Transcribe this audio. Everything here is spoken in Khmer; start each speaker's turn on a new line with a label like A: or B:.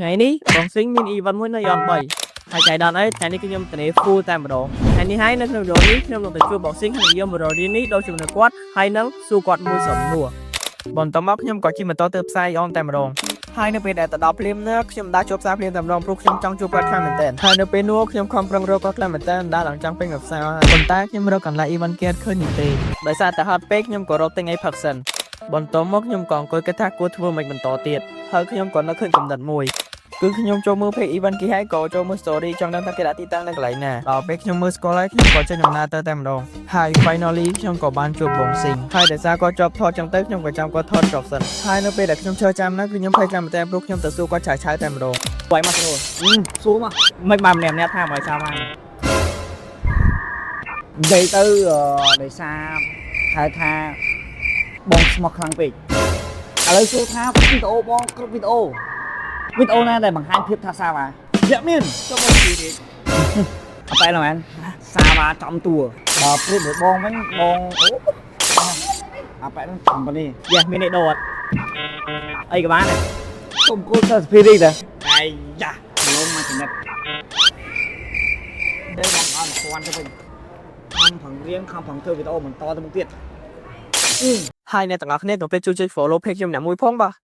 A: ថ្ងៃនេះបងស៊ីងមាន event មួយនៅ AEON 3ហើយចៃដន្យអីថ្ងៃនេះគឺខ្ញុំតនេ full តែម្ដងថ្ងៃនេះហើយនៅក្នុងវីដេអូនេះខ្ញុំនឹងទៅជួបបងស៊ីងហើយនឹងយក100រៀលនេះដល់ជំនួសគាត់ហើយនឹងសួរគាត់មួយសំណួរបន្ទាប់មកខ្ញុំក៏ជិះម៉ូតូទៅផ្សារ AEON តែម្ដងហើយនៅពេលដែលទៅដល់ភ្លាមនោះខ្ញុំដើរជួបផ្សារភ្លាមតែម្ដងព្រោះខ្ញុំចង់ជួបគាត់ខ្លាំងមែនទែនហើយនៅពេលនោះខ្ញុំខំប្រឹងរកគាត់ខ្លាំងមែនទែនដើរឡើងចង់ពេញមួយផ្សារហើយប៉ុន្តែខ្ញុំរកកន្លែង event គេអត់ឃើញនេះទេដោយសារតែហត់ពេកខ្ញុំក៏រកទិញអីផឹកសិនបន្ទាប់មកខ្ញុំក៏អង្គុយគិតថាគួរធ្វើមិនបន្តទៀតហើយខ្ញុំក៏នឹកឃើញកំណត់មួយ គឺខ្ញុំចូលមើល page event គេហើយក៏ចូលមើល story ចង់ដឹងថាគេដាក់ទីតាំងនៅកន្លែងណាដល់ពេលខ្ញុំមើលស្គាល់ហើយខ្ញុំក៏ចេញដំណើរទៅតែម្ដងហើយ finally ខ្ញុំក៏បានជួបបងស៊ីងហើយដោយសារគាត់ជាប់ថតចឹងទៅខ្ញុំក៏ចាំគាត់ថតចប់សិនហើយនៅពេលដែលខ្ញុំឈរចាំនោះគឺខ្ញុំភ័យខ្លាំងមែនទែនព្រោះខ្ញុំទៅសួរគាត់ឆាវឆាវតែម្ដងវាយមកស្រួល
B: សួរមក
A: មិនបានម្នាក់ម្នាក់ថាមកឲ្យសាបាន
B: និយាយទៅដោយសារហៅថាបងស្មោះខ្លាំងពេកឥឡូវសួរថាវីដេអូបងគ្រប់វីដេអូវីដេអូណាដែលបង្ហាញភាពថាសាវ៉ាយ៉ាមាន
A: ចូលមកពីទៀត
B: អត់តែឡើយមែនសាវ៉ាចំតួបើប្រៀបមួយបងវិញបងអូអាប៉ែហ្នឹងចំប៉ុណ្នេះ
A: យ៉ាមាននេះដូរអត់អីក៏បានដែរ
B: សុំគោលសិស្សភីរីតាអាយ៉ាលំមកចំណិតទេបងឲ្យ1000ទៅវិញខំប្រឹងរៀនខំប្រឹងធ្វើវីដេអូបន្តទៅមុខទៀត
A: ហើយអ្នកទាំងអស់គ្នាកុំភ្លេចជួយចុច follow page ខ្ញុំអ្នកមួយផងបាទ។